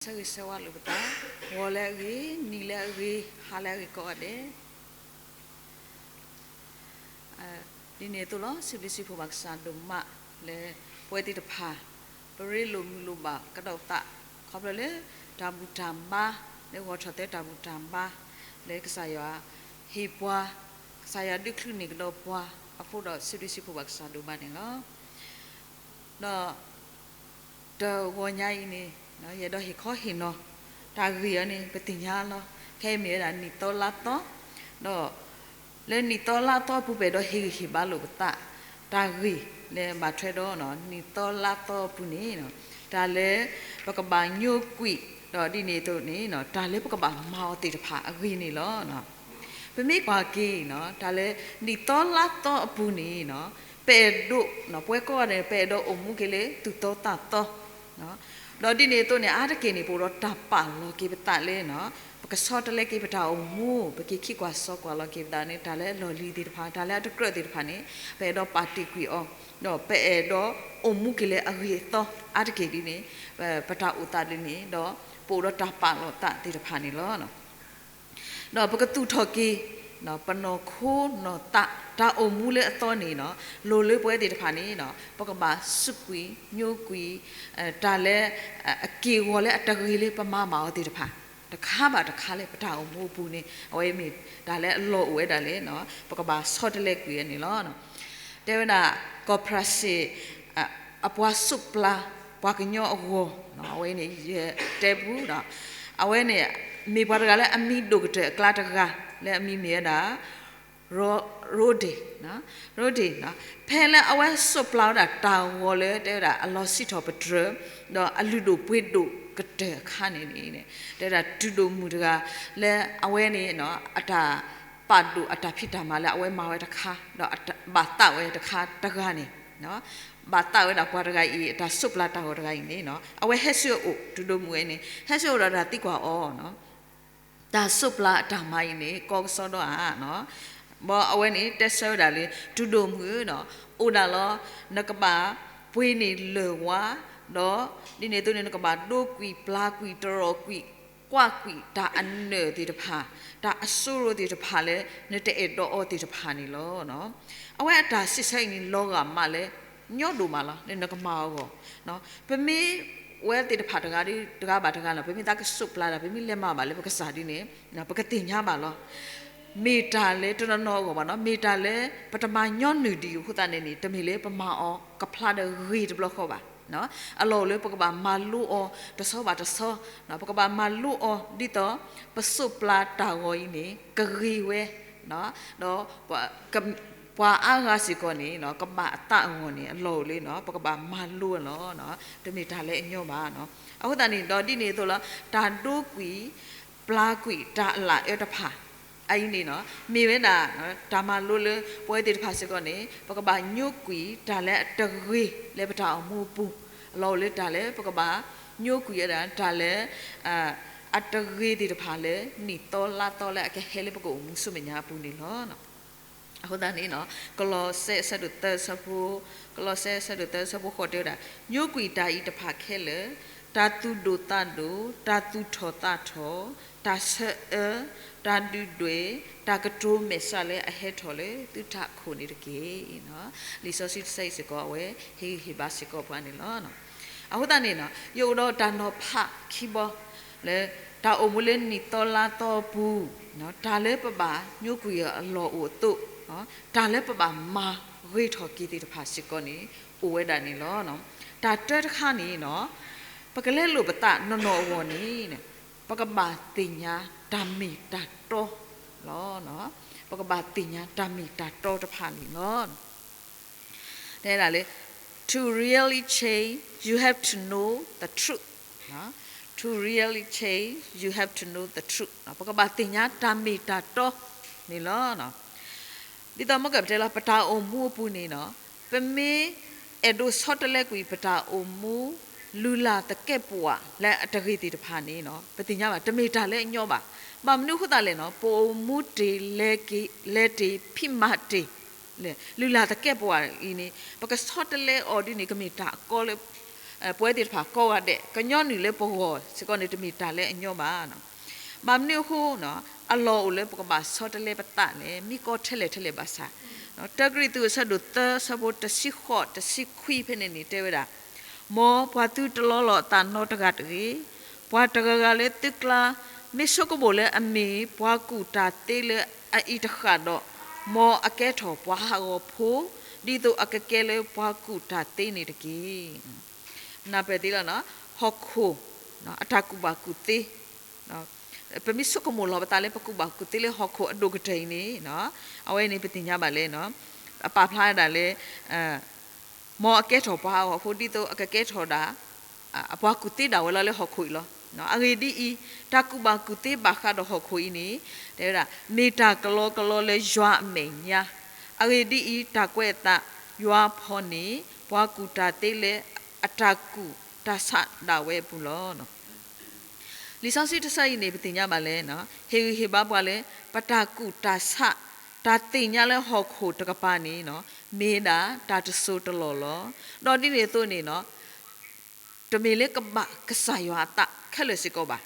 ဂ့ၤဆၢဝါလိာ်ပသး, ဂီၤလၢအဂ့ၤ, နံၤလၢအဂ့ၤ, ဟါလၢအဂ့ၤကိးဂၤဒဲး. ဒ်န့ၣ်အသိးလီၤ, စံးဘျုးစံးဖှိၣ်ဘၣ်ကစၢ်ဒိၣ်မးလၢ ပဝဲသ့ၣ်တဖၣ် ပရ့လိာ်မုာ်လိာ်ဘၣ်ကဒီးပသး ခီဖျိလၢ တၢ်ဘူၣ်တၢ်ဘါ လၢဂီၤထီၣ်သဲတၢ်ဘူၣ်တၢ်ဘါ လၢကစၢ်ယွၤဟ့ၣ်ပှၤ, ကစၢ်ယွၤဒုးချုးန့ၢ်ကဒီးပှၤအဃိဒီး စံးဘျုးစံးဖှိၣ်ဘၣ်ကစၢ်ဒိၣ်မးန့ၣ်လီၤ. ဒီး တဂီၤညါအံၤန့ၣ် ယအဲၣ်ဒိးဟ့ၣ်ခီဟ့ၣ်နီၤ တၢ်ဂ့ၢ်အံၤန့ၣ် ပသ့ၣ်ညါလီၤ. ခဲအံၤမ့ၢ်ဝဲဒၣ်နံၣ်သီလါသီ, ဒီး လၢနံၣ်သီလါသီအပူၤ ပအဲၣ်ဒိးဟ့ၣ်ဂံၢ်ဟ့ၣ်ဘါလိာ်ပသး တၢ်ဂ့ၢ်လၢဘၣ်ထွဲဒီး နံၣ်သီလါသီအပူၤန့ၣ် တၢ်လၢ ပကဘၣ်ညိကွံာ် ဒီးဒ်န့ၣ်အသိးန့ၣ် တၢ်လၢပကဘၣ်မၤအီၤသ့ၣ်တဖၣ်အဂ့ၢ်န့ၣ်လီၤ. ပမ့ၢ်ကွၢ်က့ၤ တၢ်လၢနံၣ်သီလါသီအပူၤန့ၣ် ပအဲၣ်ဒိး ပဝဲကိးဂၤန့ၣ် ပအဲၣ်ဒိးအိၣ်မူက့ၤလၢသူၣ်သီသးသီ ဒီးဒ်န့ၣ်အသိးန့ၣ် အါတက့ၢ်န့ၣ် ပအိၣ်ဒီးတၢ်ပာ်လီၤက့ၤပသးလၢ ပကဆီတလဲက့ၤပတၢ်အိၣ်မူ ပက့ၤခံကွၢ်စိကွၢ်လီၤက့ၤပသးန့ၣ် တၢ်လၢအလီၢ်လံၤသ့ၣ်တဖၣ် တၢ်လၢအတကြၢးသ့ၣ်တဖၣ်န့ၣ် ပအဲၣ်ဒိးပာ်တ့ၢ်ကွံာ်အီၤ, ဒီးပအဲၣ်ဒိးအိၣ်မူက့ၤလၢအဂ့ၤအသီ အါတက့ၢ်ဒ်န့ၣ် ပတၢ်အိၣ်သးဒ်န့ၣ် ဒီးပအိၣ်ဒီးတၢ်ပာ်လီၤသးသ့ၣ်တဖၣ်န့ၣ်လီၤ. ဒီးပကသူၣ်ထီၣ်က့ၤ ပနီၢ်ခိနီၢ်သး တၢ်အိၣ်မူလၢအသီန့ၣ် လိၣ်လၢပဝဲသ့ၣ်တဖၣ်န့ၣ် ပကဘၣ်စူးကွံာ် ညိကွံာ် တၢ်လၢ အက့ၢ်အဂီၤလၢအတဂ့ၤလၢပမၤဘၣ်အီၤသ့ၣ်တဖၣ် တခါဘၣ်တခါလၢပတၢ်အိၣ်မူအပူၤန့ၣ် အဝဲမ့ၢ်တၢ်လၢအလီၢ်အိၣ်ဝဲဒၣ်လၢ ပကဘၣ်ဆီတလဲကွံာ်ဝဲန့ၣ်လီၤ. တဲဝဲဒၣ် ကီၢ်ဖရၣ်စ့ၣ် အပှၤစိးပျၤ ပှၤကညီအဂီၢ် အဝဲန့ၣ်ယတဲပူၤဒီး အဝဲန့ၣ် မ့ၢ်ပှၤတဂၤလၢအမံၤဒိၣ်ကတၢၢ်အကျါတဂၤ လၢအမံၤမ့ၢ်ဝဲဒၣ် ရိဒ့ၣ် ရိဒ့ၣ် ဖဲလၢအဝဲစိးပျၤဝဲဒၣ်တၢ်ဂီၤလၢ တဲဝဲဒၣ်အလီၢ်စံးထီၣ်ပတြၢၤ ဒီးအလုၢ်ဒိၣ်ပှ့ၤဒိၣ်ကတၢၢ်အခါန့ၣ်န့ၣ် တဲဝဲဒၣ်တုၤဒိၣ်မုၢ်တဂၤ လၢအဝဲန့ၣ် အတၢ်ပာ်ဒိၣ်အတၢ်ဖံးတၢ်မၤလၢအဝဲမၤဝဲတခါ ဒီးဘၣ်သးဝဲတခါတဂၤန့ၣ် ဘၣ်သးဝဲဒၣ်ပှၤတဂၤအံၤ အတၢ်စိးပျၤတၢ်ဂီၤတဂၤအံၤန့ၣ် အဝဲဟဲဆူအအိၣ် တုၤဒိၣ်မုၢ်ဝဲန့ၣ် ဟဲဆူအအိၣ်ဒီးတၢ်သံကွၢ်အီၤ တၢ်စိးပျၤအတၢ်မၤအံၤန့ၣ် ကီကစီဒီဧါ. ဘၣ်အဝဲန့ၣ် တဲဆၢဝဲဒၣ်လၢ တုၤဒိၣ်မုၢ်ဧၢ အိၣ်ဒၣ်လီၤ နကဘၣ်ပှ့ၤန့ၢ်လၢၢ်ဝါ ဒီးဒ်န့ၣ်အသိးန့ၣ် နကဘၣ်ဒိကွံာ်ပျၢ်ကွံာ်တရီၣ်ကွံာ် ကွၢ်ကွံာ်တၢ်အနၢၣ်သ့ၣ်တဖၣ် တၢ်အစိရိၤသ့ၣ်တဖၣ်လၢ နတအဲၣ်ဒိးအီၤသ့ၣ်တဖၣ်န့ၣ်လီၤ. အဝဲအတၢ်စံးဆၢအံၤန့ၣ် လီၤဂာ်မးလၢ ညီဒိၣ်မးလီၤ လၢနကမၤအဂီၢ် ပမ့ၢ်ဝဲသ့ၣ်တဖၣ်တဂၤဒီး တဂၤဘၣ်တဂၤလီၤ ပမ့ၢ်သးကစိးပျၤဒၣ် ပမ့ၢ်လဲၤမၤဘၣ်လၢပကစၢ်ဒ်န့ၣ် ပကသ့ၣ်ညါဘၣ်လီၤ. မ့ၢ်တၢ်လၢတနီၤနီၤအဂီၢ်ဘၣ်နီၤ မ့ၢ်တၢ်လၢပတမၤညီနုၢ်ဒံးအဃိသတးန့ၣ်န့ၣ် တမ့ၢ်လၢပမၤအီၤကဖျါဒီးဂ့ၤတဘျီဃီဘၣ်. အလီၢ်အိၣ်လၢပကဘၣ်မၤလိအီၤတဆီဘၣ်တဆီ ပကဘၣ်မၤလိအီၤဒ်သိး ပစိးပျၤတၢ်ဂီၤအံၤန့ၣ် ကဂ့ၤဝဲ ဒီး ပှၤအါဂၤစ့ၢ်ကီးန့ၣ် ကဘၣ်အသးအဂီၢ်န့ၣ် အလီၢ်အိၣ်လၢ ပကဘၣ်မၤလိအီၤလီၤ. တမ့ၢ်တၢ်လၢအညီဘၣ်. အဃိသတးန့ၣ်ဒီး ဒ်န့ၣ်အသိးလီၤ တၢ်ဒိကွံာ် ပျၢ်ကွံာ်တၢ်အလၣ်အၢတဖၣ် အအံၤန့ၣ် မ့ၢ်ဝဲဒၣ် တၢ်မၤလိလၢပဝဲသ့ၣ်တဖၣ်စ့ၢ်ကီးန့ၣ် ပကဘၣ်ညိကွံာ်တၢ်လၢအတဂ့ၤလၢပတၢ်အိၣ်မူအပူၤ အလီၢ်အိၣ်လၢတၢ်လၢပကဘၣ် ညိကွံာ်ဝဲဒၣ် တၢ်လၢ အတဂ့ၤသ့ၣ်တဖၣ်လၢ နံၣ်သီလါသီလၢအကဟဲလၢပကအိၣ်မူဆူမဲာ်ညါအပူၤန့ၣ်လီၤ. အဃိသတးန့ၣ် ကလီးစဲအဆၢဒိၣ်သၢဆၢဖိ ကလီးစဲအဆၢဒိၣ်သၢဆၢဖိဃိးတဲဝဲဒၣ် ညိကွံာ်တၢ်အံၤတဖၣ်ခဲလၢာ်, တၢ်သူၣ်ဒိၣ်သးဒိၣ်, တၢ်သူၣ်ထီၣ်သးထီၣ်, တၢ်ဆၢအၢ, တၢ်ဒုၣ်ဒွဲၣ်, တၢ်ကတိၤမဲာ်ဆှးလၢအဟဲထီၣ်လၢသုတၢ်အခိၣ်န့ၣ်တက့ၢ်. လံာ်စီဆှံတဆၢအံၤစ့ၢ်ကီး အဝဲဟ့ၣ်ဂံၢ်ဟ့ၣ်ဘါစ့ၢ်ကီးပှၤန့ၣ်လီၤ. အဃိသတးန့ၣ် ယအိၣ်ဒီးတၢ်နီၤဖးခံဘီ လၢ တၢ်အိၣ်မူလၢနံၣ်သီလါသီအပူၤ တၢ်လၢပဘၣ်ညိကွံာ်အလီၢ်အိၣ်အသိး တၢ်လၢပဘၣ်မၤဂ့ၤထီၣ်က့ၤသ့ၣ်တဖၣ်စ့ၢ်ကီးန့ၣ် အိၣ်ဝဲဒၣ်န့ၣ်လီၤ. တၢ်တၢတခါန့ၣ် ပကလဲလိာ်ပသးနီၢ်နီၢ်အဂီၢ်န့ၣ် ပကဘၣ်သ့ၣ်ညါတၢ်မ့ၢ်တၢ်တီလီၤ. ပကဘၣ်သ့ၣ်ညါတၢ်မ့ၢ်တၢ်တီတဖၣ်န့ၣ်လီၤ. တဲဒၣ်လၢ to really change, you have to know the truth. To really change, you have to know the truth. ပကဘၣ်သ့ၣ်ညါတၢ်မ့ၢ်တၢ်တီန့ၣ်လီၤ. ဒ်သိးမ့ၢ်ကပတဲလီၤ ပတၢ်အိၣ်မူအပူၤန့ၣ် ပမ့ၢ်အဲၣ်ဒိးဆီတလဲကွံာ်ပတၢ်အိၣ်မူ လုၢ်လၢ်သကဲာ်ပဝးလၢအတဂ့ၤသ့ၣ်တဖၣ်န့ၣ် ပသ့ၣ်ညါဘၣ် တမ့ၢ်တၢ်လၢအညီဘၣ်. ဘၣ်မနုၤအဃိသတးလဲၣ်န့ၣ် ပအိၣ်မူတ့ၢ် လဲၤတ့ၢ် ဖံးမၤတ့ၢ် လုၢ်လၢ်သကဲာ်ပဝးအံၤန့ၣ် ပကဆီတလဲအီၤဒ်န့ၣ် ကမ့ၢ်တၢ်အကီလၢ ပဝဲသ့ၣ်တဖၣ်ကိးဂၤဒဲး ကညီနုၢ်လၢပဂီၢ်စ့ၢ်ကီးန့ၣ် တမ့ၢ်တၢ်လၢအညီဘၣ်. ဘၣ်မနုၤအဃိ အလီၢ်အိၣ်လၢပကဘၣ်ဆီတလဲပသးလဲၣ် မ့ၢ်ကီထဲလဲၣ်ထဲလဲၣ်ဘၣ်ဆၣ်, တၢကရံၣ်သူးအဆၢဒိၣ်သၢ အဆၢဖိတဆံဃိး တဆံခွံဖဲန့ၣ်န့ၣ် တဲဝဲဒၣ်, မ်ပှၤသုတလီလီၤအသးနီတဂၤတဂ့ၤ, ပှၤတဂၤဂၤလၢသုကျါ မ့ၢ်ဆိကမိၣ်လၢအမ့ၢ်ပှၤကူၣ်တၢ်သ့လၢအအံၤတဃၣ်ဒီး, မ်အကဲထီၣ်ပှၤဟးဂီၤဖိ, ဒ်သိးအကကဲလၢပှၤကူၣ်တၢ်သ့န့ၣ်တက့ၢ်. နၢ်ပၢၢ်သ့လီၤ, ဟီၣ်ခိၣ်အတၢ်ကူၣ်ဘၣ်ကူၣ်သ့, ပမ့ၢ်ဆိကမိၣ်လီၤပသးလၢပကူၣ်ဘၣ်ကူၣ်သ့လၢဟီၣ်ခိၣ်အဒိၣ်ကတၢၢ်အံၤန့ၣ်, အဝဲန့ၣ်ပသ့ၣ်ညါဘၣ်လၢ အပာ်ဖျါဒၣ်လၢ မ်အကဲထီၣ်ပှၤဟးဂီၤဖိ ဒ်သိးအကကဲထီၣ်ဒၣ် အပှၤကူၣ်သ့ဒၣ်ဝဲလီၤလၢဟီၣ်ခိၣ်အံၤလီၤ. အဂ့ၢ်ဒ်အံၤ, တၢ်ကူၣ်ဘၣ်ကူၣ်သ့ဘၣ်ဃးဒီးဟီၣ်ခိၣ်အံၤန့ၣ် တဲဝဲဒၣ် မ့ၢ်တၢ်ကလီကလီလၢယွၤအမဲာ်ညါ, အဂ့ၢ်ဒ်အံၤ, တၢ်ကွဲးအသး, ယွၤဖီၣ်န့ၢ် ပှၤကူၣ်တၢ်သ့လၢအတၢ်ကူၣ်တၢ်ဆးဒၣ်ဝဲအပူၤလီၤ. လံာ်စီဆှံတဆၢအံၤန့ၣ် ပသ့ၣ်ညါဘၣ်လၢ ဟ့ၣ်ဂံၢ်ဟ့ၣ်ဘါပှၤလၢ ပတၢ်ကူၣ်တၢ်ဆး တၢ်သ့ၣ်ညါလၢဟီၣ်ခိၣ်တကပၤန့ၣ် မ့ၢ်ဒၣ်တၢ်တစိၢ်တလီၢ်လီၤ. ဒီးဒ်န့ၣ်အသိးန့ၣ် တမ့ၢ်လၢကဘၣ်ကစၢ်ယွၤအသးခဲလၢာ်စ့ၢ်ကီးဘၣ်.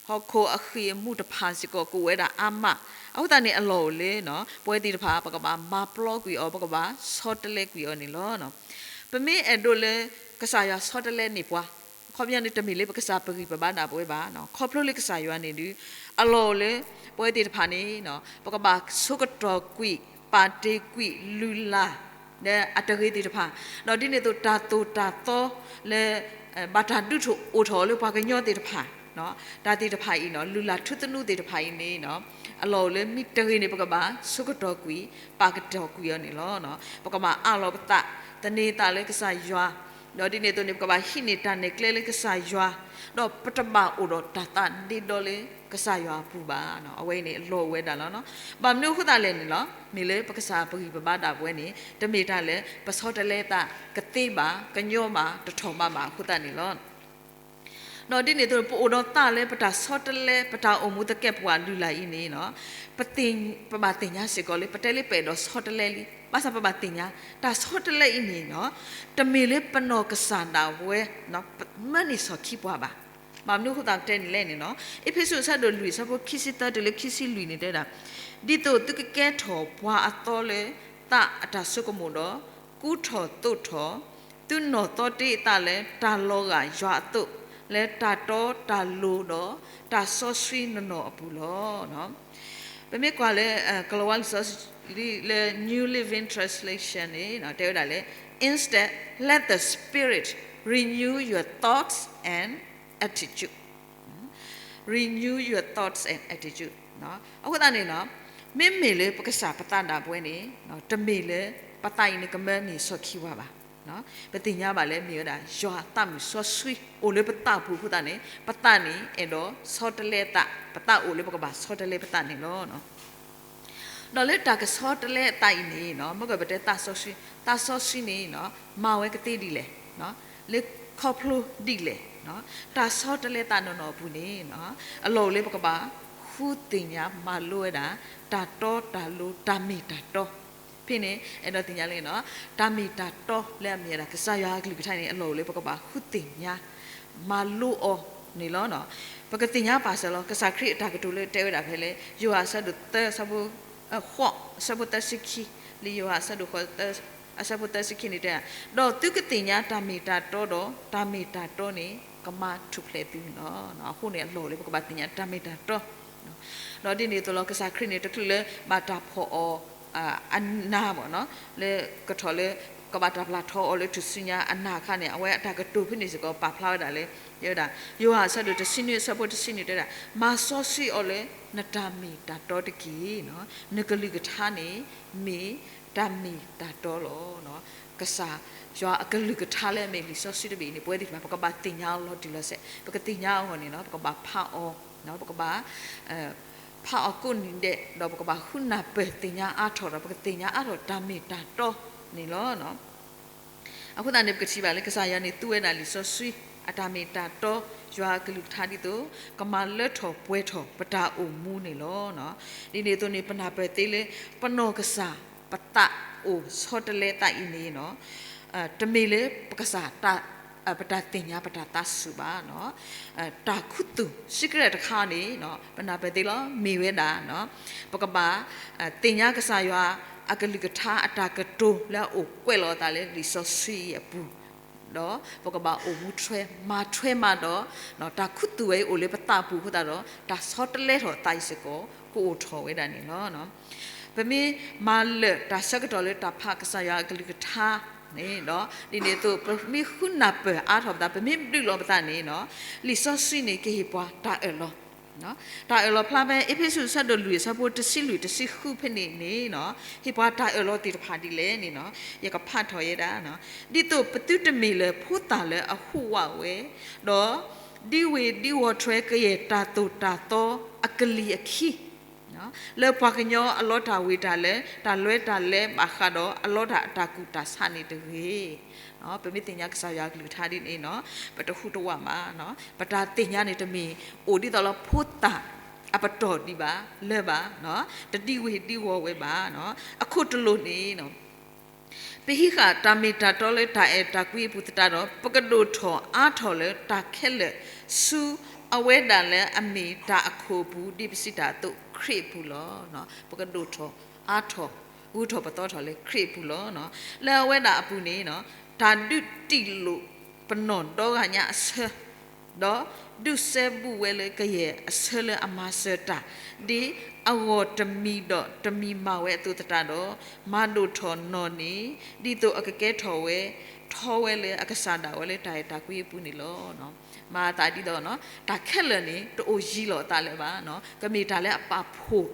ဟီၣ်ခိၣ်အဃံၢ်အမူးတဖၣ်စ့ၢ်ကီး ကအိၣ်ဝဲဒၣ်အါမး, အဃိသတးန့ၣ် အလီၢ်အိၣ်လၢ ပဝဲသ့ၣ်တဖၣ် ပကဘၣ်မၤပျီကွံာ်အီၤ, ပကဘၣ်ဆီတလဲကွံာ်အီၤန့ၣ်လီၤ. ပမ့ၢ်အဲၣ်ဒိးလၢ ကစၢ်ယွၤဆီတလဲန့ၢ်ပှၤ, အခီပညီန့ၣ် တမ့ၢ်လၢပကစၢ်ပဂံၢ်ပဘါဒၣ်ပဝဲဘၣ်. ခီဖျိလၢကစၢ်ယွၤန့ၣ်ဒီး အလီၢ်အိၣ်လၢ ပဝဲသ့ၣ်တဖၣ်န့ၣ် ပကဘၣ်ဆိကတီၢ်ကွံာ် ပာ်တ့ၢ်ကွံာ်လုၢ်လၢ် လၢအတဂ့ၤသ့ၣ်တဖၣ်, ဒီးဒ်န့ၣ်အသိး တၢ်သိၣ်တၢ်သီလၢ ဘၣ်တၢ်ဒုးထီၣ်အိၣ်ထီၣ်လၢပှၤကညီသ့ၣ်တဖၣ်, တၢ်သ့ၣ်တဖၣ်အံၤ လုၢ်လၢ်ထူသနူသ့ၣ်တဖၣ်အံၤန့ၣ် အလီၢ်အိၣ်လၢမ့ၢ်တဂ့ၤန့ၣ် ပကဘၣ်ဆိကတီၢ်ကွံာ် ပာ်ကတီၢ်ကွံာ်အီၤန့ၣ်လီၤ. ပကဘၣ်အးလီၤပသး သန့ၤသးလၢကစၢ်ယွၤ, ဒီးဒ်န့ၣ်အသိးန့ၣ် ပကဘၣ်ဟံးန့ၢ်တၢ်နဲၣ်ကျဲလၢကစၢ်ယွၤ, ဒီးပတဘၣ်အိၣ်ဒီးတၢ်သးဒ့ဒီလၢကစၢ်ယွၤအပူၤဘၣ်. အဝဲအံၤန့ၣ် အလီၢ်အိၣ်ဝဲဒၣ်လီၤ. ဘၣ်မနုၤအဃိသတးလဲၣ်န့ၣ်လီၤ, မ့ၢ်လၢပကစၢ်ပဂံၢ်ပဘါဒၣ်ပဝဲန့ၣ် တမ့ၢ်တၢ်လၢပဆီတလဲသးကသ့ဘၣ်, ကညီဘၣ်, တထီၣ်ဘးဘၣ်အဃိသတးန့ၣ်လီၤ. ဒီးဒ်န့ၣ်အသိး ပအိၣ်ဒီးသးလၢပတၢ်ဆီတလဲ ပတၢ်အိၣ်မူသကဲာ်ပဝးလုၢ်လၢ်အံၤန့ၣ် ပဘၣ်သ့ၣ်ညါစ့ၢ်ကီးလၢ ပတဲလၢပအဲၣ်ဒိးဆီတလဲလံ, ဘၣ်ဆၣ်ပဘၣ်သ့ၣ်ညါ တၢ်ဆီတလဲအံၤန့ၣ် တမ့ၢ်လၢပနီၢ်ကစၢ်ဒၣ်ဝဲ မၢန့ၢ်ဆီၣ်ခံပှၤဘၣ်. ဘၣ်မနုၤအဃိသတးပတဲန့ၣ်လဲၣ်န့ၣ်လီၤ, အ့းဖ့းစူးအဆၢဒိၣ်လွံၢ် အဆၢဖိခံဆံသၢတုၤလၢခံဆံလွံၢ်န့ၣ်တဲဝဲဒၣ်, ဒ်သိးသုကကဲထီၣ်ပှၤအသီလၢသးအတၢ်ဆိကမိၣ်ဒီး ကူထီၣ်သိးထီၣ် သုနီၢ်သီတ့အသးလၢတၢ်လီၤဂာ်ယွၤအသိး, လၢတၢ်တီတၢ်လိၤဒီးတၢ်စီဆှံနီၢ်နီၢ်အပူၤလီၤ. ပမ့ၢ်ကွၢ်လၢ ကလၤဝါလံာ်စီဆှံလၢ New Living Translation န့ၣ် တဲဝဲဒၣ်လၢ Instead, let the Spirit renew your thoughts and attitude. Renew your thoughts and attitude. အဃိသတးန့ၣ် မ့မ့ၢ်လၢပကစၢ်ပသးဒၣ်ပဝဲန့ၣ် တမ့ၢ်လၢပသးအံၤန့ၣ် ကမၢန့ၢ်ဆီၣ်ခံပှၤဘၣ်. ပသ့ၣ်ညါဘၣ်လၢမ့ၢ်ဝဲဒၣ် ယွၤအသးမုာ်စီဆှံအိၣ်လၢပသးပူၤအဃိသတးန့ၣ် ပသးန့ၣ် အဲၣ်ဒိးဆီတလဲသး, ပသးအိၣ်လၢပကဘၣ်ဆီတလဲပသးန့ၣ်လီၤ. ဒီးလၢတၢ်ကဆီတလဲအသးအံၤန့ၣ် မ့ၢ်ကပတဲသးစီဆှံ, သးစီဆှံန့ၣ် မၤဝဲကသ့ဒ်လဲၣ်, လၢခီဖျိဒ်လဲၣ်, တၢ်ဆီတလဲသးနီၢ်နီၢ်အပူၤန့ၣ် အလီၢ်အိၣ်လၢပကဘၣ်ဃုသ့ၣ်ညါမၤလိဝဲဒၣ် တၢ်တီတၢ်လိၤ တၢ်မ့ၢ်တၢ်တီ ဖဲန့ၣ် အဲၣ်ဒိးသ့ၣ်ညါလၢ တၢ်မ့ၢ်တၢ်တီလၢအမ့ၢ်ဝဲဒၣ် ကစၢ်ယွၤအကလုၢ်ကထါန့ၣ် အလီၢ်အိၣ်လၢပကဘၣ်ဃုသ့ၣ်ညါ မၤလိအီၤန့ၣ်လီၤ. ပကသ့ၣ်ညါပာ်စၢၤလီၤ ကစၢ်ခရံာ်အတၢ်ကတိၤလၢတဲဝဲဒၣ်ဖဲလၢ ယိၤဟၣ်အဆၢဒိၣ်သၢ အဆၢဖိ ဃိး အဆၢဖိသၢဆံခံ, လံာ်ယိၤဟၣ်အဆၢဒိၣ်ဃိး အဆၢဖိသၢဆံခံန့ၣ်တဲ, ဒီးသုကသ့ၣ်ညါတၢ်မ့ၢ်တၢ်တီဒီး တၢ်မ့ၢ်တၢ်တီန့ၣ် ကမၤထူၣ်ဖျဲးသုန့ၣ်လီၤ. အဃိန့ၣ် အလီၢ်အိၣ်လၢပကဘၣ်သ့ၣ်ညါတၢ်မ့ၢ်တၢ်တီ ဒီးဒ်န့ၣ်အသိးလီၤ ကစၢ်ခရံာ်န့ၣ် တချုးလၢဘၣ်တၢ်ဖီၣ်အီၤ အနၤဘၣ်နီၤ လၢကထီၣ်လၢ ကဘၣ်တၢ်ပျၢ်ထီအီၤလၢထူၣ်စုညါအနၤအခါန့ၣ် အဝဲအတၢ်ကတိၤဖဲန့ၣ်စ့ၢ်ကီးပာ်ဖျါဝဲဒၣ်လၢ တဲဝဲဒၣ် ယိၤဟၣ်အဆၢဒိၣ်တဆံနွံ အဆၢဖိတဆံနွံတဲဝဲဒၣ် မၤစီဆှံအီၤလၢနတၢ်မ့ၢ်တၢ်တီတက့ၢ်. နကလုၢ်ကထါန့ၣ် မ့ၢ်တၢ်မ့ၢ်တၢ်တီလီၤ. ကစၢ်ယွၤအကလုၢ်ကထါလၢအမ့ၢ်လံာ်စီဆှံတဘ့ၣ်အံၤန့ၣ် ပဝဲသ့ၣ်တဖၣ် ပကဘၣ်သ့ၣ်ညါအီၤလီၤတံၢ်လီၤဆဲး, ပကသ့ၣ်ညါအီၤန့ၣ်နီၤ ပကဘၣ်ဖးအီၤ ပကဘၣ် ဖးအီၤကိးနံၤဒဲး ဒီးပကဘၣ်ဃုနၢ်ပၢၢ်သ့ၣ်ညါအါထီၣ်ဒီး ပကသ့ၣ်ညါအါထီၣ်တၢ်မ့ၢ်တၢ်တီန့ၣ်လီၤ. အဃိသတးန့ၣ် ပကထံၣ်ဘၣ်လၢကစၢ်ယွၤန့ၣ် သူဝဲဒၣ်လံာ်စီဆှံ အတၢ်မ့ၢ်တၢ်တီ ယွၤအကလုၢ်ကထါဒ်သိး ကမၤလၢထီၣ်ပှဲၤထီၣ်ပတၢ်အိၣ်မူန့ၣ်လီၤ. ဒ်န့ၣ်အသိးန့ၣ် ပနၢ်ပၢၢ်သ့လၢ ပနီၢ်ကစၢ် ပသးအိၣ်ဆီတလဲသးအံၤန့ၣ် တမ့ၢ်လၢပကစၢ်တၢ် ပတၢ်သ့ၣ်ညါပတၢ်သးစူၤဘၣ်. တၢ်ခူသူၣ် secret တခါန့ၣ် ပနၢ်ပၢၢ်သ့လီၤ မ့ၢ်ဝဲဒၣ် ပကဘၣ် သ့ၣ်ညါကစၢ်ယွၤအကလုၢ်ကထါအတၢ်ကတိၤလၢအအိၣ်ကွဲးလီၤအသးလၢလံာ်စီဆှံအပူၤ, ဒီးပကဘၣ်အိၣ်မူထွဲမၤထွဲမးဒီး တၢ်ခူသူၣ်ဝဲအံၤအိၣ်လၢပသးပူၤအဃိသတးဒီး တၢ်ဆီတလဲထီၣ်အသးအံၤစ့ၢ်ကီး ကအိၣ်ထီၣ်ဝဲဒၣ်န့ၣ်လီၤ. ပမ့ၢ်မၤလၢာ်တၢ်ဆၢကတီၢ်လၢတၢ်ဖးကစၢ်ယွၤအကလုၢ်ကထါန့ၣ်ဒီး ဒ်န့ၣ်အသိး ပမ့ၢ်ဃုနၢ်ပၢၢ်အါထီၣ်ပသး ပမ့ၢ်ဘျုးလီၤပသးန့ၣ် လံာ်စီဆှံန့ၣ်ကဟ့ၣ်ပှၤတၢ်အၢၣ်လီၤ တၢ်အၢၣ်လီၤဖျါဖဲ အ့းဖ့းစူး အဆၢဒိၣ်လွံၢ် အဆၢဖိတဆံလွံၢ် တဆံဃုဖဲန့ၣ်န့ၣ် ဟ့ၣ်ပှၤတၢ်အၢၣ်လီၤသ့ၣ်တဖၣ်ဒ်လဲၣ်န့ၣ် ယကဖးထီၣ်ယဲဒၣ် ဒ်သိးပသုတမ့ၢ်လၢၤဖိသၣ်လၢအဟူးဝးဝဲ, ဒီး ဒ်ဝ့ၢ်ဒ်ဝီၤထွဲကယဲၢ်တၢ်သိၣ်တၢ်သီအကလံၤအခံ လၢပှၤကညီအလီတၢ်ဝ့ၤတၢ်လၢ တၢ်လွဲတၢ်လဲဘၣ်ဃးဒီးအလီတၢ်အတၢ်ကူၣ်တၢ်ဆးန့ၣ်တဂ့ၤ. ပမ့ၢ်သ့ၣ်ညါကစၢ်ယွၤအကလုၢ်ကထါဒ်န့ၣ် ပတဟူးတဝးမး, ပတၢ်သ့ၣ်ညါန့ၣ်တမ့ၢ်အိၣ်ဒ်သိးလၢဖိသၣ်အပတီၢ်ဒံးဘၣ် လၢၤဘၣ်, တဒ်ဝ့ၢ်ဒ်ဝီၤဝဲဘၣ်. အခိၣ်တလိာ်န့ၣ် ပဟံးဃာ်တၢ်မ့ၢ်တၢ်တီလၢတၢ်အဲၣ်တၢ်ကွံအပူၤသတးဒီး ပကဒိၣ်ထီၣ်အါထီၣ်လၢတၢ်ခဲလၢာ် ဆူအဝဲဒၣ်လၢအမ့ၢ်တၢ်အခိၣ်အပူၤ ဒ်ပစံးတၢ်အသိး ခရံာ်အပူၤလီၤ. ပကဒိၣ်ထီၣ်အါထီၣ် ဂုၤထီၣ်ပသီထီၣ်လၢခရံာ်အပူၤလီၤ. လၢအဝဲဒၣ်အပူၤန့ၣ် တၢ်ဒုးတံၢ်လိာ်ပနီၢ်ဒီဂၤညါအဆၢ ဒီးဒုးစဲဘူးဝဲလၢကယဲၢ်အဆၢလၢအမၤစၢၤတၢ် ဒ်အဂီၢ်တမံၤဒီးတမံၤမၤဝဲအသိးသတးဒီး မၤဒိၣ်ထီၣ်နီၢ်န့ၣ် ဒ်သိးအကကဲထီၣ်ဝဲ ထီဝဲလၢအကစၢ်ဒၣ်ဝဲလၢတၢ်အဲၣ်တၢ်ကွံအပူၤန့ၣ်လီၤ. မၤအသးဒ်သိး တၢ်ခဲလၢာ်န့ၣ် တအိၣ်ယံၤလီၤအသးလၢၤဘၣ်, ကမ့ၢ်တၢ်လၢအပာ်ဖှိၣ်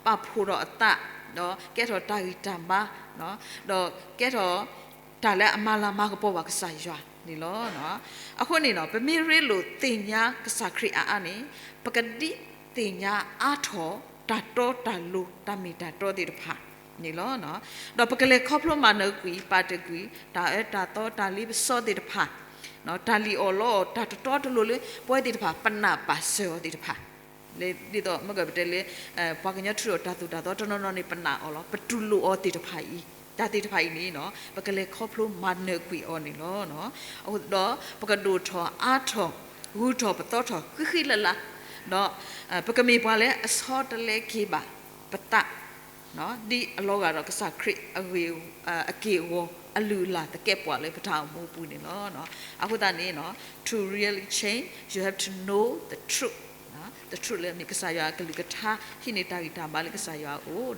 ပာ်ဖှိၣ်ထီၣ်အသး ဒီးကဲထီၣ်တၢ်ဂံၢ်တၢ်ဘါ ဒီးကဲထီၣ် တၢ်လၢအမၤလၤမၤကပီၤဘၣ်ကစၢ်ယွၤန့ၣ်လီၤ. အဃိန့ၣ် ပမ့ၢ်ရ့လိာ်သ့ၣ်ညါကစၢ်ခရံာ်အါအါန့ၣ် ပကဒုးသ့ၣ်ညါအါထီၣ် တၢ်တီတၢ်လိၤ တၢ်မ့ၢ်တၢ်တီသ့ၣ်တဖၣ်န့ၣ်လီၤ. ဒီးပကလဲၤခီဖျိမၤနၢၤကွံာ် ပာ်တ့ၢ်ကွံာ် တၢ်အၢတၢ်သီ တၢ်လ့ပစီသ့ၣ်တဖၣ် တၢ်လံၣ်အီၣ်လီအီၣ် တၢ်တတီတလိၤလၢ ပဝဲသ့ၣ်တဖၣ် ပနာ်ပာ်စၢၤအီၤသ့ၣ်တဖၣ် ဒ်သိးမ့ၢ်ကပတဲလၢ ပှၤကညီထူးထီၣ်တၢ်သိၣ်တၢ်သီတနီၤနီၤန့ၣ် ပနာ်အီၤလီၤ. ပတူၢ်လိာ်အီၤသ့ၣ်တဖၣ်အံၤ တၢ်သ့ၣ်တဖၣ်အံၤန့ၣ် ပကလဲၤခီဖျိမၤနၢၤကွံာ်အီၤန့ၣ်လီၤ. ဒီးပကဒိၣ်ထီၣ်အါထီၣ် ဂုၤထီၣ်ပသီထီၣ်ဃံဃံလၤလၤ ဒီးပကမ့ၢ်ပှၤလၢအဆီတလဲက့ၤဘၣ်ပသး ဒ်အလီၤဂာ်ဒီးကစၢ်ခရံာ်အဂ့ၢ် အက့ၢ်အဂီၤ အလုၢ်အလၢ်သကဲးပဝးလၢပတၢ်အိၣ်မူအပူၤန့ၣ်လီၤ. အဃိသတးန့ၣ် to really change, you have to know the truth, the truth လၢမ့ၢ်ကစၢ်ယွၤအကလုၢ်ကထါ ဟံးန့ၢ်တၢ်ဂံၢ်တၢ်ဘါလၢကစၢ်ယွၤအအိၣ်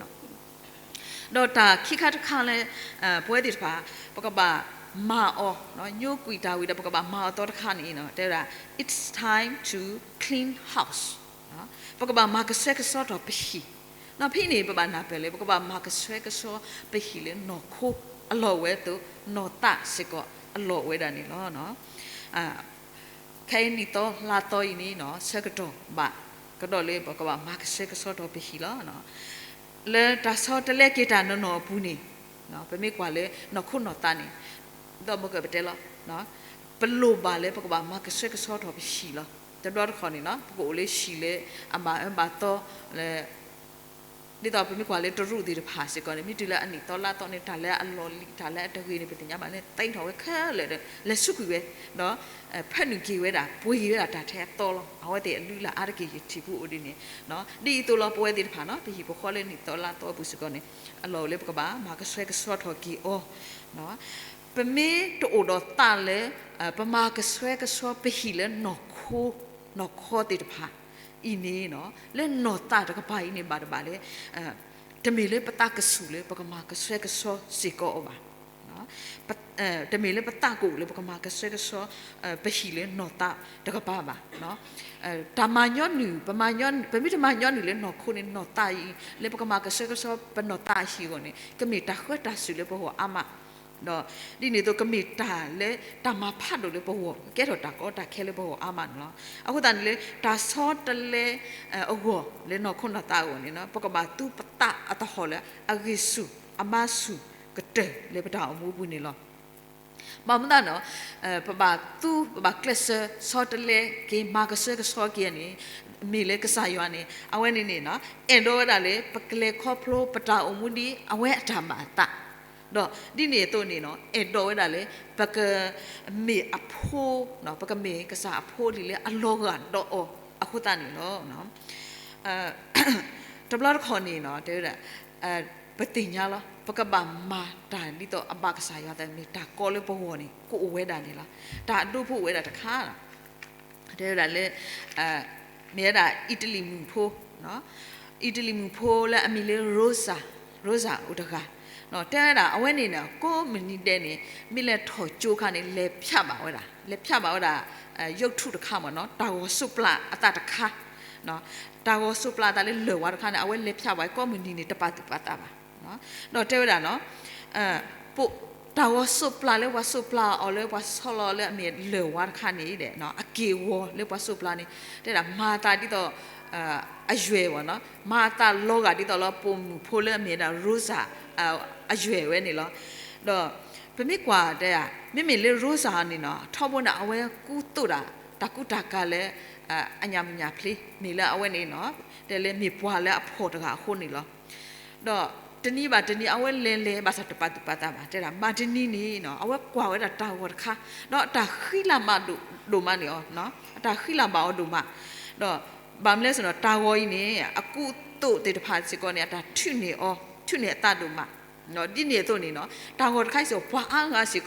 ဒီးတၢ်ခံခါတခါလၢ ပဝဲသ့ၣ်တဖၣ် ပကဘၣ်မၤအီၤ ညိကွံာ်တၢ်ဝံၤဒီး ပကဘၣ်မၤအီၤသီတခါန့ၣ် တဲဝဲဒၣ် it's time to clean house, ပကဘၣ်မၤကဆှဲကဆှီထီၣ်ပဟံၣ်. ဖဲအံၤန့ၣ် ပဘၣ်နၢ်ပၢၢ်လၢ ပကဘၣ်မၤကဆှဲကဆှီပဟံၣ်လၢနီၢ်ခိအလီၢ်ဝဲအသိး နီၢ်သးစ့ၢ်ကီးအလီၢ်ဝဲဒၣ်န့ၣ်လီၤ. ခဲအံၤနံၣ်သီလါသီအံၤန့ၣ် ဆၢကတီၢ်ဘၣ် ကဒီးလၢပကဘၣ်မၤကဆှဲကဆှီထီၣ်ပဟံၣ်လီၤ. လၢတၢ်ဆီတလဲက့ၤတၢ်နီၢ်နီၢ်အပူၤန့ၣ် ပမ့ၢ်ကွၢ်လၢနီၢ်ခိနီၢ်သးန့ၣ် ဒီးမ့ၢ်ကပတဲလီၤ ပလိၣ်ဘၣ်လၢပကဘၣ်မၤကဆှဲကဆှီထီၣ်ပဟံၣ်လီၤ. တဘျီတခီၣ်န့ၣ် ပကအိၣ်လၢဟံၣ်လၢအဘၣ်အၢဘၣ်သီလၢ ဒ်သိးပမ့ၢ်ကွၢ်လၢတရူးသ့ၣ်တဖၣ်စ့ၢ်ကီးန့ၣ် မ့ၢ်တုၤလၢအနံၣ်သီလါသီန့ၣ် တၢ်လၢအလီၢ်လံၤ တၢ်လၢအတဂ့ၤန့ၣ် ပသ့ၣ်ညါဘၣ်လၢ သ့ထီၣ်ဝဲခဲလၢာ်ဒီး လဲၤဆူကွံာ်ဝဲ ဒီး ဖၢနုာ်က့ၤဝဲဒၣ် ပှ့ၤက့ၤဝဲဒၣ်တၢ်ထဲအသီလီၤ. အဝဲသ့ၣ်အလုၢ်အလၢ်အါတက့ၢ်ယထံၣ်ဖိအိၣ်ဒ်န့ၣ် ဒ်အံၤအသိးလီၤ ပဝဲသ့ၣ်တဖၣ်န့ၣ် ပဟံၣ်ပဃီလၢနံၣ်သီလါသီအပူၤစ့ၢ်ကီးန့ၣ် အလီၢ်အိၣ်လၢပကဘၣ်မၤကဆှဲကဆှီထီၣ်က့ၤအီၤ ပမ့ၢ်တအိၣ်ဒီးသးလၢ ပမၤကဆှဲကဆှီပဟံၣ်လၢနီၢ်ခိ နီၢ်ခီသ့ၣ်တဖၣ်အံၤန့ၣ် လၢနီၢ်သးတကပၤအံၤန့ၣ် ဘၣ်တဘၣ်လၢ တမ့ၢ်လၢပသးကဆူၣ်လၢ ပကမၤကဆှဲကဆှီစ့ၢ်ကီးအီၤဘၣ်. တမ့ၢ်လၢပသးကအိၣ်လၢ ပကမၤကဆှဲကဆှီ ပဟံၣ်လၢနီၢ်သးတကပၤဘၣ်. တၢ်မၤညီနုၢ် ပမၤညီ ပမ့ၢ်တမၤညီနုၢ်လၢနီၢ်ခိန့ၣ် နီၢ်သးအံၤ လၢပကမၤကဆှဲကဆှီပနီၢ်သးအဟံၣ်အဂီၢ်န့ၣ် ကမ့ၢ်တၢ်ဃၢတၢ်စူၣ်လၢပဂီၢ်အါမး ဒီးဒ်န့ၣ်အသိး ကမ့ၢ်တၢ်လၢ တၢ်မၤဖးဒိၣ်လၢပဂီၢ် ကကဲထီၣ်တၢ်ကီတၢ်ခဲလၢပဂီၢ်အါမးန့ၣ်လီၤ. အဃိသတးန့ၣ်လၢ တၢ်ဆီတလဲအဂီၢ်လၢနီၢ်ခိနီၢ်သးအဂီၢ်န့ၣ် ပကဘၣ်သူပသးအသဟီၣ်လၢ အဂံၢ်ဆူၣ်အဘါဆူၣ်ကတၢၢ်လၢပတၢ်အိၣ်မူအပူၤန့ၣ်လီၤ. ဘၣ်မနုၤလဲၣ်န့ၣ် ပဘၣ်သူ ပဘၣ်ကျဲးစၢးဆီတလဲက့ၤ မၤကဆှဲကဆှီက့ၤန့ၣ် မ့ၢ်လၢကစၢ်ယွၤန့ၣ် အဝဲန့ၣ်န့ၣ် အဲၣ်ဒိးဝဲဒၣ်လၢ ပကလဲၤခီဖျိပတၢ်အိၣ်မူဒ်အဝဲအတၢ်ဘၣ်အသး ဒီးဒ်န့ၣ်အသိးန့ၣ်နီၤ အဲၣ်ဒိးဝဲဒၣ်လၢ ပကမ့ၢ်အဖိ, ပကမ့ၢ်ကစၢ်အဖိလံၤလၢအလီၤဂာ်ဒီးအီၤအဃိသတးန့ၣ်လီၤ. တဘျီတခီၣ်န့ၣ်နီၤ တဲဝဲဒၣ် ပသ့ၣ်ညါလီၤ ပကဘၣ်မၤတၢ်ဒ်သိးအဘၣ်ကစၢ်ယွၤအသး မ့ၢ်တၢ်ကီလၢပဂီၢ်န့ၣ် ကအိၣ်ဝဲဒၣ်န့ၣ်လီၤ. တၢ်အဒိဖိအိၣ်ဝဲဒၣ်တခါ တဲဝဲဒၣ်လၢ မ့ၢ်ဝဲဒၣ်အံၣ်တလံၤမုၣ်ဖိ, အံၣ်တလံၤမုၣ်ဖိလၢအမံၤလၢ Rosa, Rosa အိၣ်တဂၤ, တဲဝဲဒၣ် အဝဲန့ၣ်န့ၣ် ကိးမုၢ်နံၤဒဲးန့ၣ် မ့ၢ်လဲၤထီၣ်ကၠိခါန့ၣ် လဲၤဖျးဘၣ်ဝဲဒၣ်, လဲၤဖျးဘၣ်ဝဲဒၣ် ရုပ်ထုတခါမ့ၢ်နီၤ တၢ်ဂီၤစိးပျၢ်အသးတခါ, တၢ်ဂီၤစိးပျၢ်အသးလၢလၢၢ်ဝါတခါန့ၣ် အဝဲလဲၤဖျးဘၣ်ကိးမုၢ်နံၤန့ၣ် တပာ်သူၣ်ပာ်သးဘၣ်. ဒီးတဲဝဲဒၣ်နီၤ တၢ်ဂီၤစိးပျၢ်လၢပှၤစိးပျၢ်အီၤလၢ ပှၤဆီလီၤလၢအမ့ၢ်လၢၢ်ဝါတခါန့ၣ်ဒီး အက့ၢ်အဂီၤလၢပှၤစိးပျၢ်န့ၣ် တဲဒၣ်မၤအသးဒ်သိး အယွဲၢ်ဘၣ်နီၤ မၤအသးလီၤဂာ်ဒ်သိးလၢပိာ်မုၣ်ဖိလၢအမ့ၢ်ဝဲဒၣ် Rosa အယွဲၢ်ဝဲန့ၣ်လီၤ. ဒီးပမ့ၢ်ကွၢ်တဲ မ့မ့ၢ်လၢ Rosa န့ၣ်နီၤ ထီဘိန့ၣ် အဝဲကူသိးဒၣ် တၢ်ကူတၢ်ကၤလၢ အညၣ်မုၢ်ညၣ်ဖျ့ မ့ၢ်လၢအဝဲန့ၣ်နီၤ တဲလၢမ့ၢ်ပှၤလၢအဖှီၣ်တဂၤအဃိန့ၣ်လီၤ. ဒီးတနံၤဘၣ်တနံၤ အဝဲလဲၤလဲၤဘၣ်ဆၣ်တပာ်သူၣ်ပာ်သးဘၣ် တဲဒၣ် မၤတနံၤန့ၣ်နီၤ အဝဲကွၢ်ဝဲဒၣ်တၢ်ဂီၤတခါ ဒီးအတၢ်ဃံလၤမးဒိၣ်မးန့ၣ်အီၤ အတၢ်ဃံလၤဘၣ်အီၤဒိၣ်မး, ဒီးဘၣ်မနုၤလဲၣ်န့ၣ် တၢ်ဂီၤအံၤန့ၣ် အကူအသိးသ့ၣ်တဖၣ်စ့ၢ်ကီးန့ၣ် အတၢ်ထုးန့ၢ်အီၤ ထုးန့ၢ်အသးဒိၣ်မး ဒ်န့ၣ်အသိးန့ၣ်နီၤ တၢ်ဂီၤတခါစ့ၢ်ကီး ပှၤအါဂၤစ့ၢ်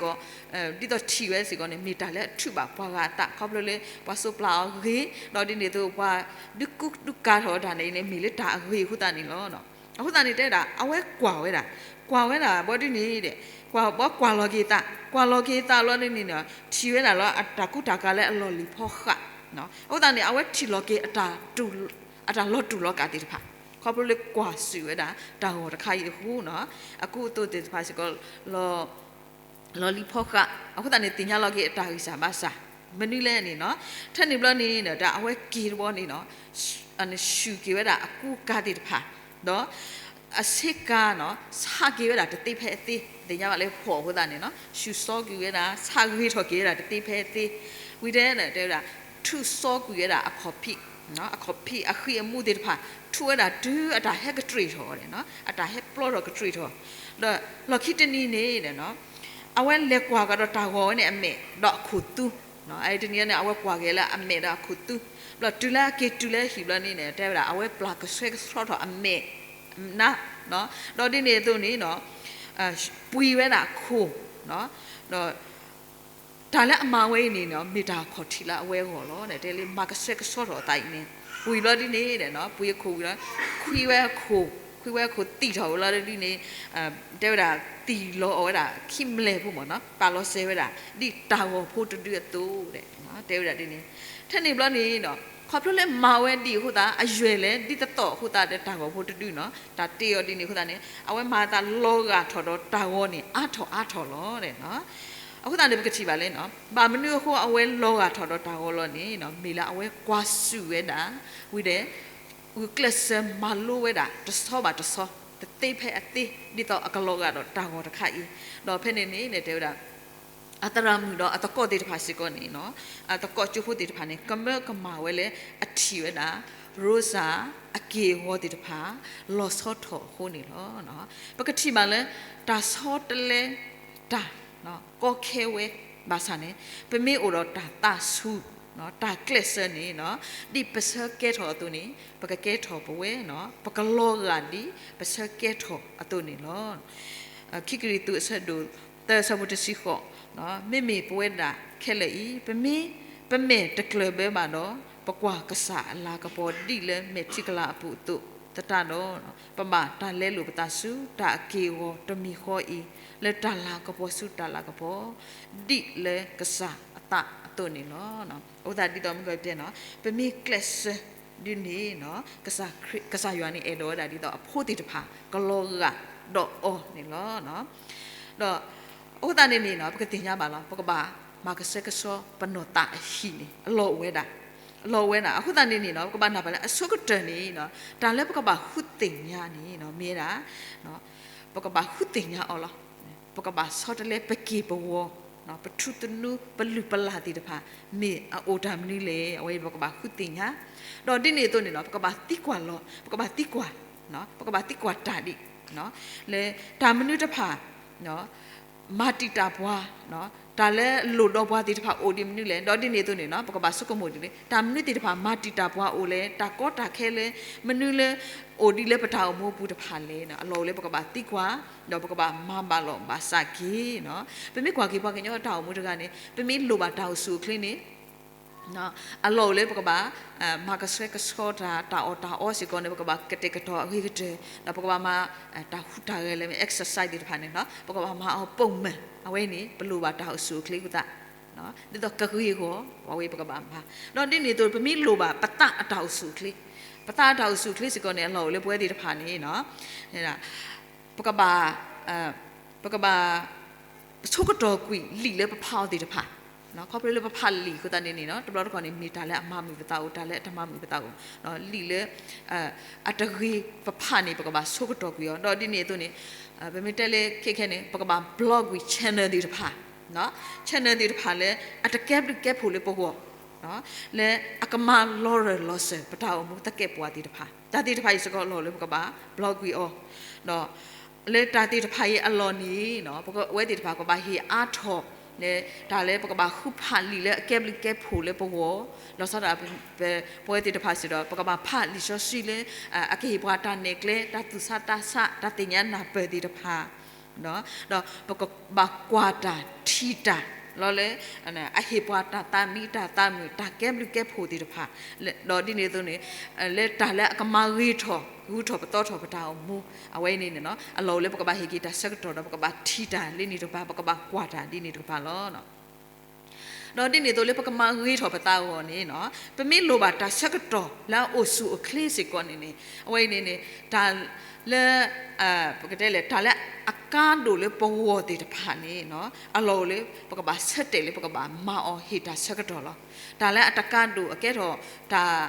ကီး ဒ်သိးထံၣ်ဝဲစ့ၢ်ကီးန့ၣ် မ့ၢ်တၢ်လၢအထုးဘၣ်ပှၤဂၤအသး ခီဖျိလၢပှၤစိးပျၢ်အီၤဂ့ၤ ဒီးဒ်န့ၣ်အသိး ပှၤဒုးကူဒုးကၤထီၣ်ဝဲဒၣ်န့ၣ်န့ၣ် မ့ၢ်လၢတၢ်အဂ့ၤအဃိသတးန့ၣ်လီၤ. အဃိသတးန့ၣ် တဲဒၣ် အဝဲကွၢ်ဝဲဒၣ် ကွၢ်ဝဲဒၣ်ဘီဒ်န့ၣ်ဒီး ကွၢ်ဘီကွၢ်လီၤက့ၤသး ကွၢ်လီၤက့ၤသးလီၤဒ်န့ၣ်ဒီး ထံၣ်ဝဲဒၣ်လၢ အတၢ်ကူတၢ်ကၤလၢအလီၢ်လံၤဖီဃး အဃိသတးန့ၣ် အဝဲထံၣ်လီၤက့ၤ အတၢ်လီၤတူာ်လီၤကာ်သ့ၣ်တဖၣ် ခီဖျိလၢကွၢ်စူၣ်ဝဲဒၣ် တၢ်ဂီၤတခါအံၤအဃိနီၤ အကူအသိးသ့ၣ်တဖၣ်စ့ၢ်ကီး လီၤလံၤဖီဃး အဃိသတးန့ၣ် သ့ၣ်ညါလီၤက့ၤအတၢ်ဂံၢ်စၢ်ဘါစၢ် မနုၤလဲၣ်န့ၣ်နီၤ ထဲန့ၣ်ဘျီန့ၣ် တၢ်အဝဲက့ၤတဘျီန့ၣ်နီၤ ဆူၣ်က့ၤဝဲဒၣ်အကူကၤသ့ၣ်တဖၣ် ဒီး အဆ့ကၤနီၤ ဆးက့ၤဝဲဒၣ်တသ့ဖဲအသ့ သ့ၣ်ညါဘၣ်လၢဖှီၣ်အဃိသတးန့ၣ်နီၤ ဆူၣ်စီကွံာ်ဝဲဒၣ် ဆးဂ့ၤထီၣ်က့ၤဝဲဒၣ်တသ့ဖဲအသ့ ဝံၤတဲန့ၣ် တဲဝဲဒၣ် ထူးစီကွံာ်ဝဲဒၣ်အခီၣ်ဖံး အခီၣ်ဖံးအဃံအမူသ့ၣ်တဖၣ် ထူးဝဲဒၣ်တုၤအတၢ်ဟဲကတြူာ်ထီၣ်အီၤန့ၣ်နီၤ အတၢ်ဟဲပျီထီၣ်ကတြူာ်ထီၣ် ဒီးလီၢ်ခံတနံၤန့ၣ် အဝဲလဲၤကွၢ်ကဒီးတၢ်ဂီၤဝဲန့ၣ်အမဲာ်ဒီးအခိၣ်သူ တနံၤန့ၣ် အဝဲကွၢ်က့ၤလၢအမဲာ်ဒီးအခိၣ်သူ ဘျီတုၤလၢအက့ၤတုၤလၢဟံၣ်ဘျီန့ၣ် တဲဝဲဒၣ် အဝဲပျၢ်ကဆှဲကဆှီထီၣ်အမဲာ်နါ ဒီးဒ်န့ၣ်အသိးန့ၣ် ပှံၤဝဲဒၣ်အခိၣ် ဒီး တၢ်လၢအမၤဝဲအံၤန့ၣ် မ့ၢ်တၢ်ခီၣ်ထံးလၢအဝဲအဂီၢ်လီၤ. တဲလၢမၤကဆှဲကဆှီထီၣ်အသးအံၤန့ၣ် ပှံၤဘျီဒ်န့ၣ် ပှံၤအခိၣ်ဝံၤလီၤ ခွံဝဲအခိၣ် ခွံဝဲအခိၣ်သံၣ်ထီၣ်ဝဲလီၤဒ်န့ၣ် တဲဝဲဒၣ် သံၣ်လီၤအီၣ်ဝဲဒၣ် ခံဘျဲၣ်ဖိမ့ၢ်နီၤ ပာ်လီၤစဲၤဝဲဒၣ် ဒ်တၢ်ဂီၤဖိတဒုအသိး တဲဝဲဒၣ်ဒ်န့ၣ် ထဲန့ၣ်ဘျီန့ၣ် ခီဖျိလၢမၤဝဲဒ်အဃိသတး အယွဲၢ်လဲၤဒ်သိးသိးအဃိသတးဒီး တၢ်ဂီၤဖိတဒုနီၤ တၢ်တ့အီၤဒ်န့ၣ်အဃိသတးန့ၣ် အဝဲမၤအသးလီၤဂာ်ထီၣ်ဒီးတၢ်ဂီၤန့ၣ် အါထီၣ်အါထီၣ်လီၤ. အဃိသတးန့ၣ် ပကထံၣ်ဘၣ်လၢ ဘၣ်မနုၤအဃိအဝဲလီၤဂာ်ထီၣ်ဒီးတၢ်ဂီၤလီၤန့ၣ် မ့ၢ်လၢအဝဲကွၢ်စူၣ်ဝဲဒၣ် ဝံၤဒီး ဂုာ်ကျဲးစၢးမၤလိဝဲဒၣ် တဆီဘၣ်တဆီ တသ့ဖဲအသ့ ဒ်သိးအကလီၤဂာ်ဒီးတၢ်ဂီၤတခါအံၤ ဒီးဖဲန့ၣ်န့ၣ် တဲဝဲဒၣ် အသရၣ်မုၣ်ဒီးအသကိးသ့ၣ်တဖၣ်စ့ၢ်ကီးန့ၣ် အသကိးကၠိဖိသ့ၣ်တဖၣ်န့ၣ် ကမၢကမၣ်ဝဲလၢအထံၣ်ဝဲဒၣ် Rosa အက့ၢ်အဂီၤသ့ၣ်တဖၣ် လီၤဆီထီၣ်အဃိန့ၣ်လီၤ. ပကထံၣ်ဘၣ်လၢ တၢ်ဆီတလဲ တၢ်ကီခဲဝဲ ဘၣ်ဆၣ်န့ၣ် ပမ့ၢ်အိၣ်ဒီးတၢ်သးဆူၣ် တၢ်ကျဲးစၢးန့ၣ် ဒ်ပဆၢကဲထီၣ်အသိးန့ၣ် ပကကဲထီၣ်ပဝဲ ပကလီၤဂာ်ဒ်ပဆၢကဲထီၣ်အသိးန့ၣ်လီၤ. ခံကရံၣ်သူးအဆၢဒိၣ်သၢအဆၢဖိတဆံဃိး မ့မ့ၢ်ပဝဲဒၣ်ခဲလၢာ်အံၤ ပမ့ၢ် ပမဲာ်တကျၢၢ်ဘၢဘၣ်ဒီး ပကွၢ်ကစၢ်အလၤကပီၤဒ်လၢမဲာ်ထံကလၤအပူၤအသိးသတးဒီး ပဘၣ်တၢ်လဲလိာ်ပသးဆူတၢ်အက့ၢ်အဂီၤတမံၤဃီအံၤ လၢတၢ်လၤကပီၤဆူတၢ်လၤကပီၤ ဒ်လၢကစၢ်အသးအသိးန့ၣ်လီၤ. အဃိသတးဒ်သိးမုၢ်ဂီၤတဲနီၤ ပမ့ၢ်ကျဲးစၢးဒ်န့ၣ်နီၤ ကစၢ်ယွၤန့ၣ်အဲၣ်ဒိးဝဲဒၣ်ဒ်သိးအဖိသ့ၣ်တဖၣ် ကလီၤဂာ်ဒီးအီၤန့ၣ်လီၤ. ဒီးအဃိသတးန့ၣ်န့ၣ်နီၤ ပကသ့ၣ်ညါဘၣ်လီၤ ပကဘၣ်မၤကဆှဲကဆှီပနီၢ်သးအဟံၣ်န့ၣ် အလီၢ်အိၣ်ဝဲဒၣ် အလီၢ်အိၣ်ဝဲဒၣ် အဃိသတးန့ၣ်န့ၣ်နီၤ ပကဘၣ်နၢ်ပၢၢ်လၢအဆိကတၢၢ်န့ၣ် တၢ်လၢပကဘၣ်ဃုသ့ၣ်ညါန့ၣ် မ့ၢ်ဝဲဒၣ် ပကဘၣ်ဃုသ့ၣ်ညါအီၤလီၤ. ပကဘၣ်ဆီတလဲပက့ၢ်ပဂီၤ ပထူသနူ ပလုၢ်ပလၢ်သ့ၣ်တဖၣ် မ့ၢ်အအိၣ်တၢ်မနုၤလဲၣ် အဝဲပကဘၣ်ဃုသ့ၣ်ညါ ဒီးဒ်န့ၣ်အသိးန့ၣ်နီၤ ပကဘၣ်သံကွၢ်လီၤ ပကဘၣ်သံကွၢ် ပကဘၣ်သံကွၢ်တၢ်ဒံး လၢတၢ်မနုၤတဖၣ် မၤတံာ်တာ်ပှၤ, တၢ်လၢလိၣ်ဒီးပှၤသ့ၣ်တဖၣ်အိၣ်ဒံးမနုၤလဲၣ်. ဒီးဒ်န့ၣ်အသိးန့ၣ် ပကဘၣ်ဆိကမိၣ်ဒ်လဲၣ်, တၢ်မနုၤသ့ၣ်တဖၣ်မၤတံာ်တာ်ပှၤအိၣ်လဲၣ်, တၢ်ကီတၢ်ခဲလၢ မနုၤလၢ အိၣ်ဒံးလၢပတၢ်အိၣ်မူအပူၤတဖၣ်လဲၣ်, အလီၢ်အိၣ်လၢပကဘၣ်သံကွၢ်, ဒီးပကဘၣ်မၤဘၣ်လိာ်ဘၣ်စးက့ၤ. ပမ့ၢ်ကွၢ်က့ၤပှၤကညီတၢ်အိၣ်မူတဂၤန့ၣ် ပမ့ၢ်လိၣ်ဘၣ်တၢ်အိၣ်ဆူၣ်အိၣ်ချ့န့ၣ် အလီၢ်အိၣ်လၢပကဘၣ် မၤကဆှဲကဆှီတၢ်, တၢ်အီၣ်တၢ်အီစ့ၢ်ကီးန့ၣ် ပကဘၣ်ကတဲာ်ကတီၤအဂ့ၤကတၢၢ်, ဒီးပကဘၣ်မၤ တၢ်ဟူးတၢ်ဂဲၤလၢ exercise သ့ၣ်တဖၣ်န့ၣ် ပကဘၣ်မၤအီၤပိာ်မုၣ်, အဝဲန့ၣ် ပလိၣ်ဘၣ်တၢ်အိၣ်ဆူၣ်အိၣ်ချ့အဃိသတး ဒ်သိးကဂ့ၤအဂီၢ် အဝဲပကဘၣ်မၤ, ဒီးဒ်န့ၣ်အသိး ပမ့ၢ်လိၣ်ဘၣ်ပသးအတၢ်အိၣ်ဆူၣ်အိၣ်ချ့, ပသးအတၢ်အိၣ်ဆူၣ်အိၣ်ချ့စ့ၢ်ကီးန့ၣ် အလီၢ်အိၣ်လၢပဝဲသ့ၣ်တဖၣ်န့ၣ် ပကဘၣ် ပကဘၣ် ဆိကတီၢ်ကွံာ်လံာ်လၢပဖးအီၤသ့ၣ်တဖၣ်, ခီဖျိလၢပဖးလံာ်အဃိသတးန့ၣ်န့ၣ် တဘျီတခီၣ်န့ၣ် မ့ၢ်တၢ်လၢအမၤမုာ်ပသးအိၣ်, တၢ်လၢအတမၤမုာ်ပသးအိၣ်, လံာ်လၢ အတဂ့ၤပဖးန့ၣ် ပကဘၣ်ဆိကတီၢ်ကွံာ်အီၤ, ဒီးဒ်န့ၣ်အသိးန့ၣ် ပမ့ၢ်တဲလၢခဲခဲန့ၣ် ပကဘၣ် block ကွံာ် channel သ့ၣ်တဖၣ်, channel သ့ၣ်တဖၣ်လၢ အတကဲဘျုးကဲဖှိၣ်လၢပဂီၢ်, လၢအကမၤလီၤရၢၢ်လီၤစၢၤပတၢ်အိၣ်မူသကဲာ်ပဝးသ့ၣ်တဖၣ်, တၢ်သ့ၣ်တဖၣ်အံၤစ့ၢ်ကီးအလီၢ်အိၣ်လၢပကဘၣ် block ကွံာ်အီၤ, ဒီး လၢတၢ်သ့ၣ်တဖၣ်အံၤအလီၢ်န့ၣ် ပဝဲသ့ၣ်တဖၣ်ကဘၣ်ဟ့ၣ်အါထီၣ် လၢ တၢ်လၢပကဘၣ်ဃုဖးလံာ်လၢအကဲဘျုးကဲဖှိၣ်လၢပဂီၢ်, လီၤဆီဒၣ်တၢ် ပဝဲသ့ၣ်တဖၣ်စ့ၢ်ကီး ပကဘၣ်ဖးလံာ်စီဆှံလၢ အကဟ့ၣ်ပှၤတၢ်နဲၣ်ကျဲ တၢ်သူၣ်ဆးသးဆး တၢ်သ့ၣ်ညါနၢ်ပၢၢ်သ့ၣ်တဖၣ် ဒီးပကဘၣ်ကွၢ်တၢ်ထံၣ်တၢ် လီၤလၢ အဟ့ၣ်ပှၤတၢ်သးမံတၢ်သးမုာ် တၢ်ကဲဘျုးကဲဖှိၣ်သ့ၣ်တဖၣ်, ဒီးဒ်န့ၣ်အသိးန့ၣ် လၢတၢ်လၢအကမၤဂ့ၤထီၣ် ဂုၤထီၣ်ပသီထီၣ်ပတၢ်အိၣ်မူ အဝဲန့ၣ်န့ၣ် အလီၢ်အိၣ်လၢပကဘၣ်ဟ့ၣ်က့ၤတၢ်ဆၢကတီၢ်ဒီး ပကဘၣ်ထံၣ်တၢ်ဒ်န့ၣ်တကပၤ ပကဘၣ်ကွၢ်တၢ်ဒ်န့ၣ်တကပၤလီၤ. ဒီးဒ်န့ၣ်အသိးလၢပကမၤဂ့ၤထီၣ်ပသးအဂီၢ်န့ၣ် ပမ့ၢ်လိၣ်ဘၣ်တၢ်ဆၢကတီၢ်လၢအအိၣ်ဆူၣ်အိၣ်ချ့စ့ၢ်ကီးန့ၣ်န့ၣ် အဝဲအံၤန့ၣ်န့ၣ် တၢ်လၢ ပကတဲလဲၣ် တၢ်လၢအကါဒိၣ်လၢပဂီၢ်သ့ၣ်တဖၣ်န့ၣ် အလီၢ်အိၣ်လၢ ပကဘၣ်ဆၢတဲာ်လၢပကဘၣ်မၤအီၤဟ့ၣ်တၢ်ဆၢကတီၢ်လီၤ. တၢ်လၢအတကါဒိၣ်အကဲထီၣ် တၢ်